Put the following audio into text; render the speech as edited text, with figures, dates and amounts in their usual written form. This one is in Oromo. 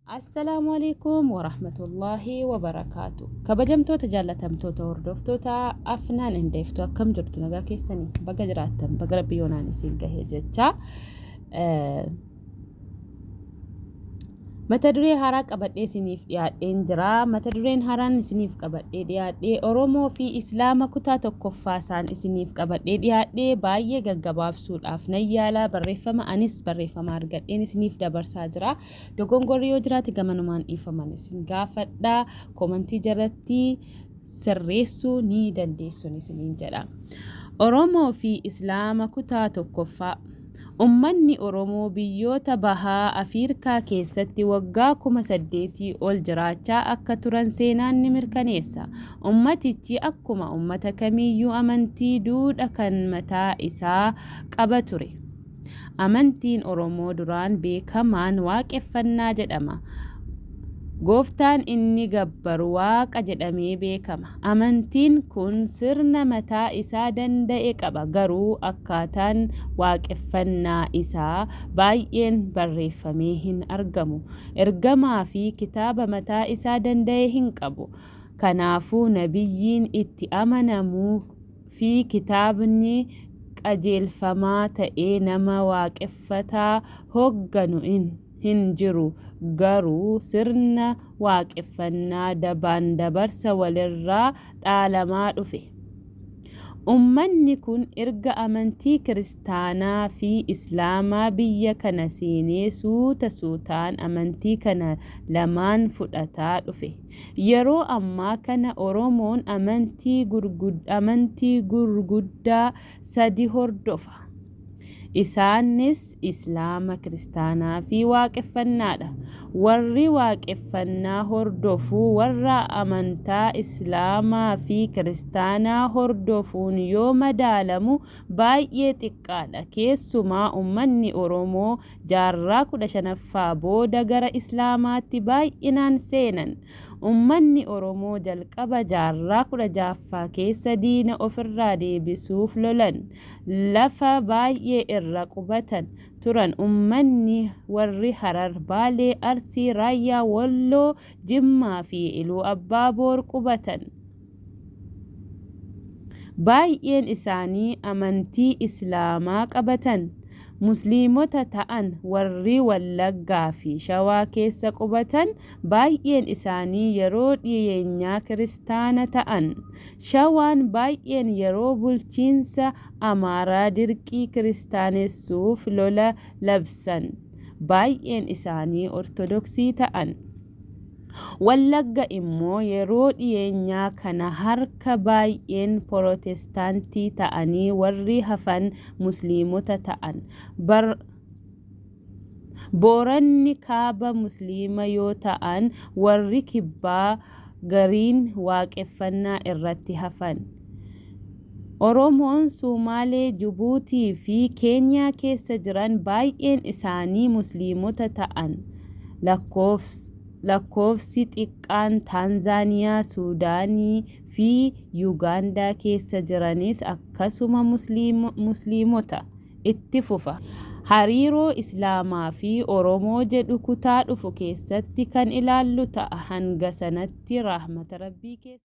Assalaamu Aleykum Warahmatullaahi Wabarakaatu. Kabajamtoota jaallatamtoota hordoftoota Afnaan Indeeftu akkam jirtu nagaa keessanii baga jiraattan baga rabbi yoonaan isin gahe jecha. Mata duree haaraa qabadhee isiniif dhiyaadheen jira. Mata dureen haaraan isiniif qabadhee dhiyaadhee Oromoo fi Islaama kutaa tokkoffaa isaan isiniif qabadhee dhiyaadhee baay'ee gaggabaabsuudhaaf nan yaala barreeffama anis barreeffama argadheen isiniif dabarsaa jira. Dogongorri yoo jiraate gamanumaan dhiifaman isin gaafadha. Komantii jalatti sirreessuu ni dandeessun isiniin jedha. Oromoo fi Islaama kutaa tokkoffaa. Ummanni Oromoo biyyoota Baha Afiirkaa keessatti waggaa 8,000 ol jiraachaa akka turan seenaan ni mirkaneessa. Ummatichi akkuma ummata kamiiyyuu amantii, duudha kan mataa isaa qaba ture. Amantiin Oromoo duraan beekamaan Waaqeffannaa jedhama. Gooftaan inni gabbaru Waaqa jedhamee beekama. Amantiin kun sirna mataa isaa danda'e qaba. Garuu akkaataan Waaqeffannaa isaa baay'een barreeffamee hin argamu. Ergamaa fi kitaaba mataa isaa danda'e hin qabu. Kanaafuu nabiyyiin itti amanamu fi kitaabni qajeelfamaa ta'ee nama waaqeffataa hoogganu hin jiru. Garuu sirna waaqeffannaa dabaan dabarsa walirraa dhaalamaa dhufe. Ummanni kun erga amantii Kiristaanaa fi Islaamaa biyya kana seenee suuta suutaan amantii kana lamaan fudhataa dhufe. Yeroo ammaa kana Oromoon amantii gurguddaa sadi hordofa. Isaanis Islaama, Kiristaanaa fi Waaqeffannaadha. Warri Waaqeffannaa hordofu warra amantaa Islaamaa fi Kiristaanaa hordofuun yoo madaalamu baay'ee xiqqaadha. Keessumaa ummanni Oromoo Jaarraa 15ffaa booda gara Islaamaatti baay'inaan seenan. Ummanni Oromoo jalqaba jaarraa 16ffaa keessa diina ofirraa deebisuuf lolan. Lafa baay'ee irra qubatan turan. Ummanni warri Harar, Baalee, Arsii, Raayyaa, Walloo, Jimmaa fi Iluu Abbaa Boor qubatan. Baay'een isaanii amantii Islaamaa qabatan. Musliimota ta'an. Warri Wallaggaa fi Shawaa keessa qubatan baay'een isaanii yeroo dhiyeenyaa Kiristaana ta'an. Shawaan baay'een yeroo bulchiinsa Amaaraa dirqii kiristaanessuuf lola labsan. Baay'een isaanii Ortodoksii ta'an. Wallagga immoo yeroo dhiyeenyaa kana harka baay'een Porotestaantii ta'anii warri hafan Musliimota ta'an. Booranni kaaba Musliima yoo ta'an warri kibbaa gariin Waaqeffannaa irratti hafan. Oromoon Suumaalee, Jubuutii fi Keeniyaa keessa jiran baay'een isaanii Musliimota ta'an. Lakkoofsi xiqqaan Taanzaaniyaa, Suudaanii fi Yugaandaa keessa jiranis akkasuma Musliimota. Itti fufa. Hariiroo Islaamaa fi Oromoo jedhu kutaa dhufu keessatti kan ilaallu ta'a. Hanga sanatti rahmata Rabbii keessa.